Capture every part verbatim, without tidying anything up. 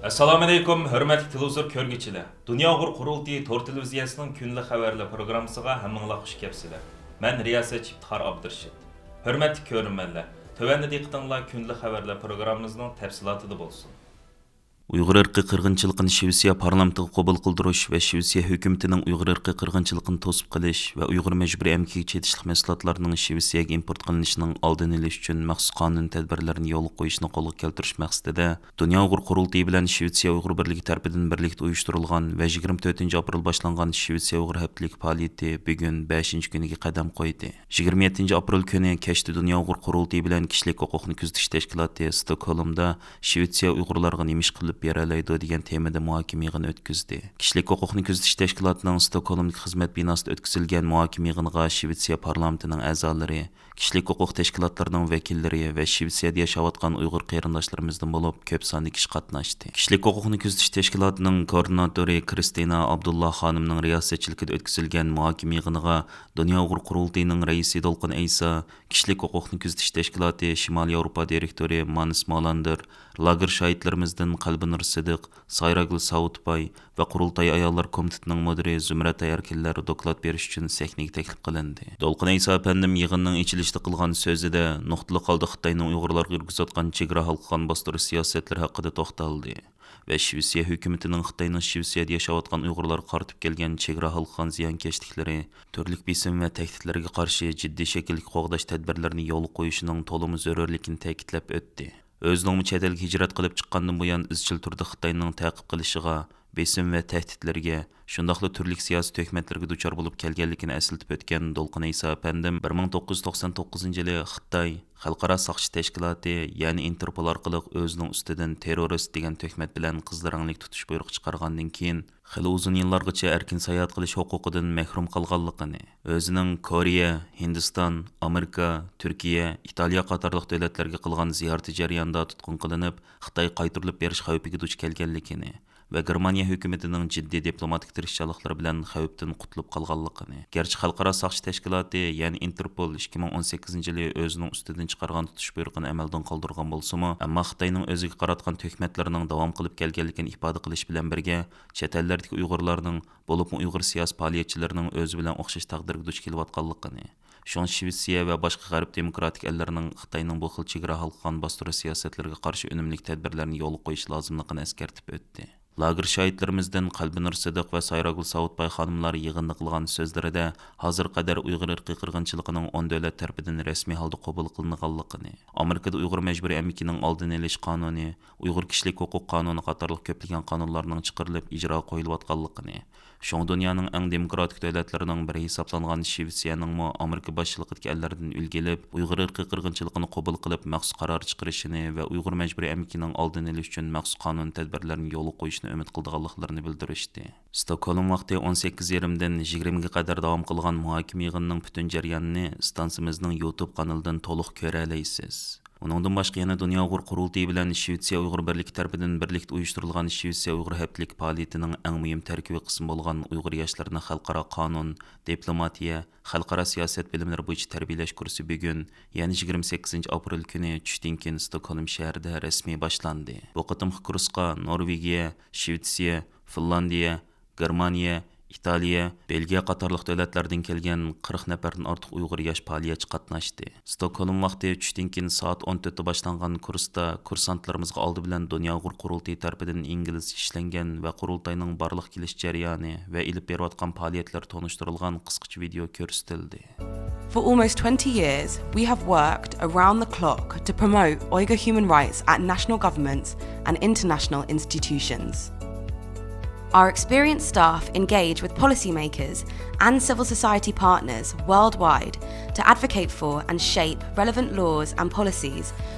ئەسسالامۇئەلەيكۇم، ھۆرمەتلىك تېلېۋىزور كۆرگۈچىلەر! دۇنيا ئۇيغۇر قۇرۇلتىيى تور تېلېۋىزىيەسىنىڭ كۈندىلىك خەۋەرلەر پروگراممىسىغا ھەممىڭلار خۇش كەپسىلەر. مەن رىياسەتچى ئىپتىخار ئابدۇرېشىت. ھۆرمەتلىك كۆرۈرمەنلەر، تۆۋەندە دىققىتىڭلار كۈندىلىك خەۋەرلەر پروگراممىمىزنىڭ تەپسىلاتىدا بولسۇن. ئۇيغۇر ئىرقىي قىرغىنچىلىقىنى شىۋېتسىيە پارلامېنتىغا قوبۇل قىلدۇرۇش ۋە شىۋېتسىيە ھۆكۈمىتىنىڭ ئۇيغۇر ئىرقىي قىرغىنچىلىقىنى توسۇپ قېلىش ۋە ئۇيغۇر مەجبۇرىي ئەمگىكىگە چېتىشلىق مەھسۇلاتلارنىڭ شىۋېتسىيەگە ئىمپورت قىلىنىشىنىڭ ئالدىنى ئېلىش ئۈچۈن مەخسۇس قانۇن تەدبىرلىرىنى يولغا قويۇشنى قولغا كەلتۈرۈش مەقسىتىدە، دۇنيا ئۇيغۇر قۇرۇلتىيى بىلەن شىۋېتسىيە ئۇيغۇر بىرلىكى تەرىپىدىن بىرلىكتە ئۇيۇشتۇرۇلغان ۋە يىگىرمە تۆتىنچى ئاپرېل باشلانغان شىۋېتسىيە ئۇيغۇر ھەپتىلىكى پائالىيىتى بۈگۈن بەشىنچى كۈنىگە قەدەم قويدى. يىگىرمە يەتتىنچى ئاپرېل كۈنى كەچتە دۇنيا ئۇيغۇر قۇرۇلتىيى بىلەن كىشىلىك ھوقۇقنى كۆزىتىش تەشكىلاتى ستوكھولمدا شىۋېتسىيە ئۇيغۇرلارغا نېمە ئىش قىلىپ بېرەلەيدۇ دېگەن تېمىدا مۇھاكىمە يىغىنى ئۆتكۈزدى. كىشىلىك ھوقۇقنى كۆزىتىش تەشكىلاتىنىڭ ستوكھولمدىكى خىزمەت بىناسىدا ئۆتكۈزۈلگەن مۇھاكىمە يىغىنىغا شىۋېتسىيە پارلامېنتىنىڭ ئەزالىرى، كىشىلىك ھوقۇق تەشكىلاتلىرىنىڭ ۋەكىللىرى ۋە شىۋېتسىيەدە ياشاۋاتقان ئۇيغۇر قېرىنداشلىرىمىزدىن بولۇپ كۆپ ساندا كىشى قاتناشتى. كىشىلىك ھوقۇقنى كۆزىتىش تەشكىلاتىنىڭ كوئوردىناتورى كرىستىنا ئابدۇللا خانىمنىڭ رىياسەتچىلىكىدە ئۆتكۈزۈلگەن مۇھاكىمە يىغىنىغا دۇنيا ئۇيغۇر قۇرۇلتىيىنىڭ رەئىسى دولقۇن ئەيسا، كىشىلىك ھوقۇقنى كۆزىتىش تەشكىلاتى شىمالىي ياۋروپا دىرېكتورى مانس مالانېر، لاگېر شاھىتلىرىمىزدىن قەلبىنۇر سىدىق، سايراگۈل ساۋۇتباي ۋە قۇرۇلتاي ئاياللار كومىتېتىنىڭ مۇدىرى زۇمرەت ئەركىنلەر دوكلات بېرىش ئۈچۈن سەھنىگە تەكلىپ قىلىندى. دولقۇن ئەيسا ئەپەندىم يىغىننىڭ ئېچىلىشىدا قىلغان سۆزىدە نۇقتىلىق ھالدا خىتاينىڭ ئۇيغۇرلارغا يۈرگۈزۈۋاتقان چېگرا ھالقىغان باستۇرۇش سىياسەتلىرى ھەققىدە توختالدى ۋە شىۋېتسىيە ھۆكۈمىتىنىڭ خىتاينىڭ شىۋېتسىيەدە ياشاۋاتقان ئۇيغۇرلارغا قارىتىپ كەلگەن چېگرا ھالقىغان زىيانكەشلىكلىرى، تۈرلۈك بېسىم ۋە تەھدىتلەرگە قارشى جىددىي شەكىلدىكى قوغداش تەدبىرلىرىنى يولغا قويۇشىنىڭ تولىمۇ زۆرۈرلۈكىنى تەكىتلەپ ئۆتتى. ئۆزىنىڭمۇ چەت ئەلگە ھىجرەت قىلىپ چىققاندىن بۇيان ئىزچىل تۈردە خىتاينىڭ تەقىپ قىلىشىغا، بېسىم ۋە تەھدىتلىرىگە، شۇنداقلا تۈرلۈك سىياسىي تۆھمەتلەرگە دۇچار بولۇپ كەلگەنلىكىنى ئەسلىتىپ ئۆتكەن دولقۇن ئەيسا ئەپەندىم بىر مىڭ توققۇز يۈز توقسان توققۇزىنچى يىلى خىتاي خەلقئارا ساقچى تەشكىلاتى، يەنى ئىنتېرپول ئارقىلىق ئۆزىنىڭ ئۈستىدىن تېررورىست دېگەن تۆھمەت بىلەن قىزىل رەڭلىك تۇتۇش بۇيرۇقى چىقارغاندىن كېيىن، خېلى ئۇزۇن يىللارغىچە ئەركىن ساياھەت قىلىش ھوقۇقىدىن مەھرۇم قالغانلىقىنى، ئۆزىنىڭ كورېيە، ھىندىستان، ئامېرىكا، تۈركىيە، ئىتالىيە قاتارلىق دۆلەتلەرگە قىلغان زىيارىتى جەريانىدا تۇتقۇن قىلىنىپ، خىتاي قايتۇرۇلۇپ بېرىش خەۋپىگە دۇچ كەلگەنلىكىنى ۋە گېرمانىيە ھۆكۈمىتىنىڭ جىددىي دىپلوماتىك تىرىشچانلىقلىرى بىلەن خەۋپتىن قۇتۇلۇپ قالغانلىقىنى، گەرچە خەلقئارا ساقچى تەشكىلاتى، يەنى ئىنتېرپول ئىككى مىڭ ئون سەككىزىنچى يىلى ئۆزىنىڭ ئۈستىدىن چىقارغان تۇتۇش بۇيرۇقىنى ئەمەلدىن قالدۇرغان بولسىمۇ، ئەمما خىتاينىڭ ئۆزىگە قاراتقان تۆھمەتلىرىنىڭ داۋام قىلىپ كەلگەنلىكىنى ئىپادە قىلىش بىلەن بىرگە، چەت ئەللەردىكى ئۇيغۇرلارنىڭ، بولۇپمۇ ئۇيغۇر سىياسىي پائالىيەتچىلىرىنىڭ ئۆزى بىلەن ئوخشاش تەقدىرگە دۇچ كېلىۋاتقانلىقىنى، شۇڭا شىۋېتسىيە ۋە باشقا غەرب دېموكراتىك ئەللىرىنىڭ خىتاينىڭ بۇ خىل چېگرا ھالقىغان باستۇرۇش سىياسەتلىرىگە قارشى ئۈنۈملۈك تەدبىرلەرنى يولغا قويۇشى لازىملىقىنى ئەسكەرتىپ ئۆتتى. لاگېر شاھىتلىرىمىزدىن قەلبىنۇر سىدىق ۋە سايراگۈل ساۋۇتباي خانىملار يىغىندا قىلغان سۆزلىرىدە، ھازىرغا قەدەر ئۇيغۇر ئىرقىي قىرغىنچىلىقىنىڭ ئون دۆلەت تەرىپىدىن رەسمىي ھالدا قوبۇل قىلىنغانلىقىنى، ئامېرىكىدا ئۇيغۇر مەجبۇرىي ئەمگىكىنىڭ ئالدىنى ئېلىش قانۇنى، ئۇيغۇر كىشىلىك ھوقۇق قانۇنى قاتارلىق كۆپلىگەن قانۇنلارنىڭ چىقىرىلىپ ئىجراغا قويۇلۇۋاتقانلىقىنى، شۇڭا دۇنيانىڭ ئەڭ دېموكراتىك دۆلەتلىرىنىڭ بىرى ھېسابلانغان شىۋېتسىيەنىڭمۇ ئامېرىكا باشچىلىقىدىكى ئەللەردىن ئۈلگە ئېلىپ، ئۇيغۇر ئىرقىي قىرغىنچىلىقىنى قوبۇل قىلىپ، مەخسۇس قارار چىقىرىشىنى ۋە ئۇيغۇر مەجبۇرىي ئەمگىكىنىڭ ئالدىنى ئېلىش ئۈچۈن مەخسۇس قانۇن تەدبىرلەرنى يولغا قويۇشنى ئۈمىد قىلىدىغانلىقلىرىنى بىلدۈرۈشتى. ستوكھولم ۋاقتى ئون سەككىز يېرىمدىن يىگىرمىگە قەدەر داۋام قىلغان مۇھاكىمە يىغىنىنىڭ پۈتۈن جەريانىنى ئىستانسىمىزنىڭ يۇتۇب قانىلىدىن تولۇق كۆرەلەيسىز. ئۇنىڭدىن باشقا يەنە دۇنيا ئۇيغۇر قۇرۇلتىيى بىلەن شىۋېتسىيە ئۇيغۇر بىرلىكى تەرىپىدىن بىرلىكتە ئۇيۇشتۇرۇلغان شىۋېتسىيە ئۇيغۇر ھەپتىلىك پائالىيىتىنىڭ ئەڭ مۇھىم تەركىبىي قىسمى بولغان ئۇيغۇر ياشلىرىنى خەلقئارا قانۇن، دىپلوماتىيە، خەلقئارا سىياسەت بىلىملىرى بويىچە تەربىيەلەش كۇرسى بۈگۈن، يەنى يىگىرمە سەككىزىنچى ئاپرېل كۈنى چۈشتىن كېيىن ستوكھولم شەھىرىدە رەسمىي باشلاندى. بۇ قېتىمقى كۇرسقا نورۋېگىيە، شىۋېتسىيە، فىنلاندىيە، گېرمانىيە، ئىتالىيە، بېلگىيە قاتارلىق دۆلەتلەردىن كەلگەن قىرىق نەپەردىن ئارتۇق ئۇيغۇر ياش پائالىيەتچى قاتناشتى. ستوكھولم ۋاقتى چۈشتىن كېيىن سائەت ئون تۆتتە باشلانغان كۇرستا كۇرسانتلىرىمىزغا ئالدى بىلەن دۇنيا ئۇيغۇر قۇرۇلتىيى تەرىپىدىن ئىنگلىزچە ئىشلەنگەن ۋە قۇرۇلتاينىڭ بارلىق كېلىش جەريانى ۋە ئېلىپ بېرىۋاتقان پائالىيەتلىرى تونۇشتۇرۇلغان قىسقىچە ۋىدېئو كۆرسىتىلدى. For almost twenty years, we have worked around the clock to promote Uyghur human rights at national governments and international institutions. Our experienced staff engage with policymakers and civil society partners worldwide to advocate for and shape relevant laws and policies.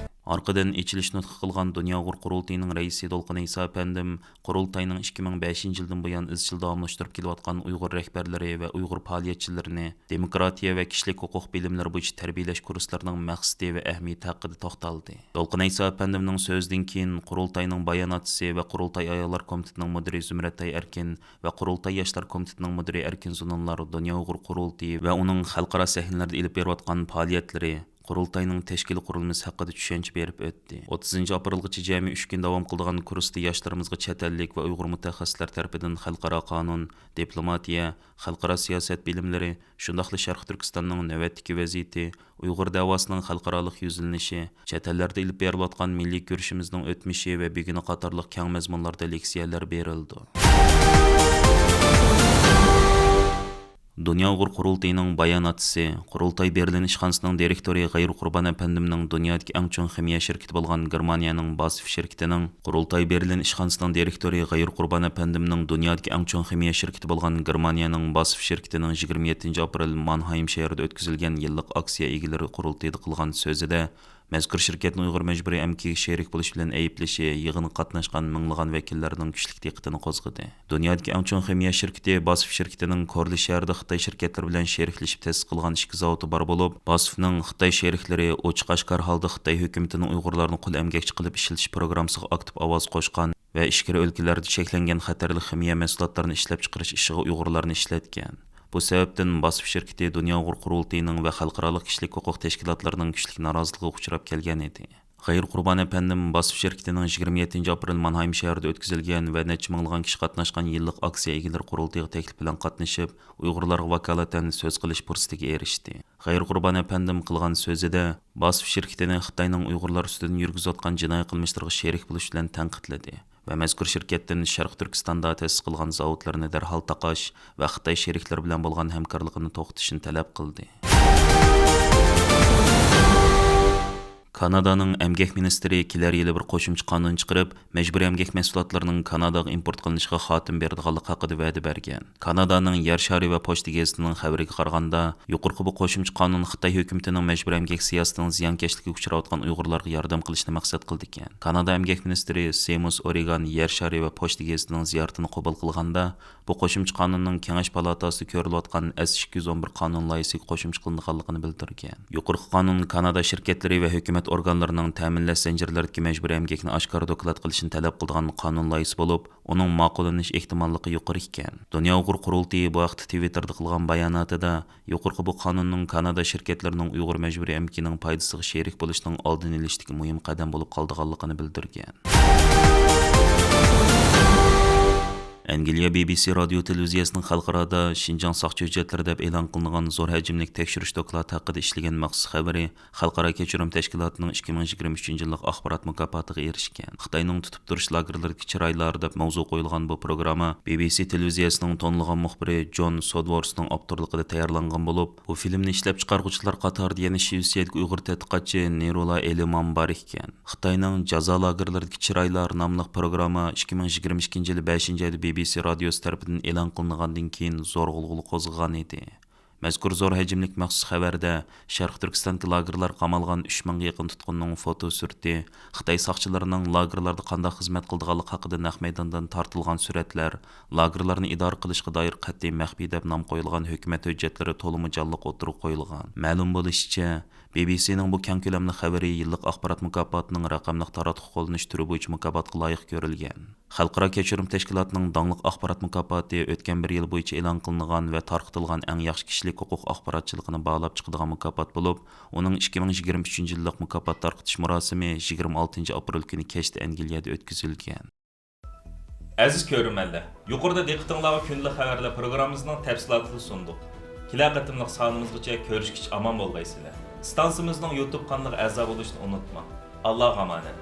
ئارقىدىن ئېچىلىش نۇتقى قىلغان دۇنيا ئۇيغۇر قۇرۇلتىيىنىڭ رەئىسى دولقۇن ئەيسا ئەپەندىم قۇرۇلتاينىڭ ئىككى مىڭ بەشىنچى يىلدىن بۇيان ئىزچىل داۋاملاشتۇرۇپ كېلىۋاتقان ئۇيغۇر رەھبەرلىرى ۋە ئۇيغۇر پائالىيەتچىلىرىنى دېموكراتىيە ۋە كىشىلىك ھوقۇق بىلىملىرى بويىچە تەربىيەلەش كۇرسلىرىنىڭ مەقسىتى ۋە ئەھمىيىتى ھەققىدە توختالدى. دولقۇن ئەيسا ئەپەندىمنىڭ سۆزىدىن كېيىن قۇرۇلتاينىڭ باياناتچىسى ۋە قۇرۇلتاي ئاياللار كومىتېتىنىڭ مۇدىرى زۇمرەتئاي ئەركىن ۋە قۇرۇلتاي ياشلار كومىتېتىنىڭ مۇدىرى ئەركىن زۇنۇنلار دۇنيا ئۇيغۇر قۇرۇلتىيى ۋە ئۇنىڭ خەلقئارا سەھنىلەردە ئېلىپ بېرىۋاتقان پائالىيەتلىرى، قۇرۇلتاينىڭ تەشكىلىي قۇرۇلمىسى ھەققىدە چۈشەنچە بېرىپ ئۆتتى. ئوتتۇزىنچى ئاپرېلغىچە جەمئىي ئۈچ كۈن داۋام قىلىدىغان كۇرستا ياشلىرىمىزغا چەت ئەللىك ۋە ئۇيغۇر مۇتەخەسسىسلەر تەرىپىدىن خەلقئارا قانۇن، دىپلوماتىيە، خەلقئارا سىياسەت بىلىملىرى، شۇنداقلا شەرقىي تۈركىستاننىڭ نۆۋەتتىكى ۋەزىيىتى، ئۇيغۇر دەۋاسىنىڭ خەلقئارالىق يۈزلىنىشى، چەت ئەللەردە ئېلىپ بېرىلىۋاتقان مىللىي كۈرىشىمىزنىڭ ئۆتمۈشى ۋە بۈگۈنى قاتارلىق كەڭ مەزمۇنلاردا لېكسىيەلەر بېرىلىدۇ. دۇنيا ئۇيغۇر قۇرۇلتىيىنىڭ باياناتچىسى، قۇرۇلتاي بېرلىن ئىشخانىسىنىڭ دىرېكتورى غەيرۇ قۇربان ئەپەندىمنىڭ دۇنيادىكى ئەڭ چوڭ خىمىيە شىركىتى بولغان گېرمانىيەنىڭ باسف شىركىتىنىڭ، قۇرۇلتاي بېرلىن ئىشخانىسىنىڭ دىرېكتورى غەيرۇ قۇربان ئەپەندىمنىڭ دۇنيادىكى ئەڭ چوڭ خىمىيە شىركىتى بولغان گېرمانىيەنىڭ باسف شىركىتىنىڭ يىگىرمە يەتتىنچى ئاپرېل مانھايم شەھىرىدە ئۆتكۈزۈلگەن يىللىق ئاكسىيە ئىگىلىرى قۇرۇلتىيىدا قىلغان سۆزىدە، مەزكۇر شىركەتنى ئۇيغۇر مەجبۇرىي ئەمگىكىگە شېرىك بولۇش بىلەن ئەيىبلىشى، يىغىنغا قاتناشقان مىڭلىغان ۋەكىللەرنىڭ كۈچلۈك دىققىتىنى قوزغىدى. دۇنيادىكى ئەڭ چوڭ خىمىيە شىركىتى باسف شىركىتىنىڭ كورلى شەھىرىدە خىتاي شىركەتلىرى بىلەن شېرىكلىشىپ تەسىس قىلغان ئىككى زاۋۇتى بار بولۇپ، باسفنىڭ خىتاي شېرىكلىرى ئوچۇق ئاشكارا ھالدا خىتاي ھۆكۈمىتىنىڭ ئۇيغۇرلارنى قۇل ئەمگەكچى قىلىپ ئىشلىتىش پروگراممىسىغا ئاكتىپ ئاۋاز قوشقان ۋە ئىچكىرى ئۆلكىلەردە چەكلەنگەن خەتەرلىك خىمىيە مەھسۇلاتلىرىنى ئىشلەپچىقىرىش ئىشىغا ئۇيغۇرلارنى ئىشلەتكەن. بۇ سەۋەبتىن باسف شىركىتى دۇنيا ئۇيغۇر قۇرۇلتىيىنىڭ ۋە خەلقئارالىق كىشىلىك ھوقۇق تەشكىلاتلىرىنىڭ كۈچلۈك نارازىلىقىغا ئۇچراپ كەلگەن ئىدى. غەيرۇ قۇربان ئەپەندىم باسف شىركىتىنىڭ يىگىرمە يەتتىنچى ئاپرېل مانھايم شەھىرىدە ئۆتكۈزۈلگەن ۋە نەچچە مىڭلىغان كىشى قاتناشقان يىللىق ئاكسىيە ئىگىلىرى قۇرۇلتىيىغا تەكلىپ بىلەن قاتنىشىپ، ئۇيغۇرلارغا ۋاكالىتەن سۆز قىلىش پۇرسىتىگە ئېرىشتى. غەيرۇ قۇربان ئەپەندىم قىلغان سۆزىدە، باسف شىركىتىنى خىتاينىڭ ئۇيغۇرلار ئۈستىدىن يۈرگۈزۈۋاتقان جىنايى قىلمىشلىرىغا شېرىك بولۇش بىلەن تەنقىدلىدى ۋە مەزكۇر شىركەتتىن شەرقىي تۈركىستاندا تەسىس قىلغان زاۋۇتلىرىنى دەرھال تاقاش ۋە خىتاي شېرىكلىرى بىلەن بولغان ھەمكارلىقىنى توختىتىشنى تەلەپ قىلدى. كانادانىڭ ئەمگەك مىنىستىرى كېلەر يىلى بىر قوشۇمچە قانۇن چىقىرىپ، مەجبۇرىي ئەمگەك مەھسۇلاتلىرىنىڭ كاناداغا ئىمپورت قىلىنىشىغا خاتىمە بېرىدىغانلىقى ھەققىدە ۋەدە بەرگەن. كانادانىڭ يەر شارى ۋە پوچتا گېزىتىنىڭ خەۋىرىگە قارىغاندا، يۇقىرىقى بۇ قوشۇمچە قانۇن خىتاي ھۆكۈمىتىنىڭ مەجبۇرىي ئەمگەك سىياسىتىنىڭ زىيانكەشلىكىگە ئۇچراۋاتقان ئۇيغۇرلارغا ياردەم قىلىشنى مەقسەت قىلىدىكەن. كانادا ئەمگەك مىنىستىرى سېمۇس ئورىگان يەر شارى ۋە پوچتا گېزىتىنىڭ زىيارىتىنى قوبۇل قىلغاندا، بۇ قوشۇمچە قانۇننىڭ كېڭەش پالاتاسىدا كۆرۈلۈۋاتقان ئەس ئىككى يۈز ئون بىر قانۇن لايىھىسىگە قوشۇمچە قىلىنىدىغانلىقىنى بىلدۈرگەن. يۇقىرىقى قانۇن كانادا شىركەتلىرى ۋە ھۆكۈمەت ئورگانلىرىنىڭ تەمىنلەش زەنجىرلىرىدىكى مەجبۇرىي ئەمگەكنى ئاشكارا دوكلات قىلىشنى تەلەپ قىلىدىغان قانۇن لايىھىسى بولۇپ، ئۇنىڭ ماقۇللىنىش ئېھتىماللىقى يۇقىرى ئىكەن. دۇنيا ئۇيغۇر قۇرۇلتىيى بۇ ھەقتە تىۋىتتېردا قىلغان باياناتىدا، يۇقىرىقى بۇ قانۇننىڭ كانادا شىركەتلىرىنىڭ ئۇيغۇر مەجبۇرىي ئەمگىكىنىڭ پايدىسىغا شېرىك بولۇشنىڭ ئالدىنى ئېلىشتىكى مۇھىم قەدەم بولۇپ قالىدىغانلىقىنى بىلدۈرگەن. ئەنگلىيە بى بى سى رادىيو تېلېۋىزىيەسىنىڭ خەلقئارادا شىنجاڭ ساقچى ھۆججەتلىرى دەپ ئېلان قىلىنغان زور ھەجىملىك تەكشۈرۈش دوكلاتى ھەققىدە ئىشلىگەن مەخسۇس خەۋىرى خەلقئارا كەچۈرۈم تەشكىلاتىنىڭ ئىككى مىڭ يىگىرمە ئۈچىنچى يىللىق ئاخبارات مۇكاپاتىغا ئېرىشكەن. خىتاينىڭ تۇتۇپ تۇرۇش لاگېرلىرىدىكى چىرايلار دەپ ماۋزۇ قويۇلغان بۇ پروگرامما بى بى سى تېلېۋىزىيەسىنىڭ تونۇلغان مۇخبىرى جون سودۋورسنىڭ ئاپتورلۇقىدا تەييارلانغان بولۇپ، بۇ فىلىمنى ئىشلەپچىقارغۇچىلار قاتارىدا يەنە شىۋېتسىيەدىكى ئۇيغۇر تەتقىقاتچى نېرولا ئېلىمان بار ئىكەن. خىتاينىڭ جازا لاگېرلىرىدىكى چىرايلار ناملىق پروگرامما ئىككى مىڭ يىگىرمە ئىككىنچى يىلى بەشىنچى ئايدا بى بى سى رادىيوسى تەرىپىدىن ئېلان قىلىنغاندىن كېيىن زور غۇلغۇلا قوزغىغان ئىدى. مەزكۇر زور ھەجىملىك مەخسۇس خەۋەردە شەرقىي تۈركىستاندىكى لاگېرلارغا قامالغان ئۈچ مىڭغا يېقىن تۇتقۇننىڭ فوتو سۈرىتى، خىتاي ساقچىلىرىنىڭ لاگېرلاردا قانداق خىزمەت قىلىدىغانلىقى ھەققىدە نەق مەيداندىن تارتىلغان سۈرەتلەر، لاگېرلارنى ئىدارە قىلىشقا دائىر قەتئىي مەخپىي دەپ نام قويۇلغان ھۆكۈمەت ھۆججەتلىرى تولىمۇ جانلىق ئوتتۇرىغا قويۇلغان. مەلۇم بولۇشىچە، بى بى سىنىڭ بۇ كەڭ كۆلەملىك خەۋىرى يىللىق ئاخبارات مۇكاپاتىنىڭ رەقەملىك تاراتقۇ قوللىنىش تۈرى بويىچە مۇكاپاتقا لايىق كۆرۈلگەن. خەلقئارا كەچۈرۈم تەشكىلاتىنىڭ داڭلىق ئاخبارات مۇكاپاتى ئۆتكەن بىر يىل بويىچە ئېلان قىلىنغان ۋە تارقىتىلغان ئەڭ ياخشى كىشىلىك ھوقۇق ئاخباراتچىلىقىنى باھالاپ چىقىدىغان مۇكاپات بولۇپ، ئۇنىڭ ئىككى مىڭ يىگىرمە ئۈچىنچى يىللىق مۇكاپات تارقىتىش مۇراسىمى يىگىرمە ئالتىنچى ئاپرېل كۈنى كەچتە ئەنگلىيەدە ئۆتكۈزۈلگەن. ئەزىز كۆرۈرمەنلەر، يۇقىرىدا دىققىتىڭلارغا كۈندىلىك خەۋەرلەر پروگراممىمىزنىڭ تەپسىلاتىنى سۇندۇق. كېلەر قېتىملىق سانىمىزغىچە كۆرۈشكىچە ئامان بولغايسىلەر. ئىستانسىمىزنىڭ يۇتۇب قانىلىغا ئەزا بولۇشنى ئۇنتۇماڭ. ئاللاغا ئامانەت.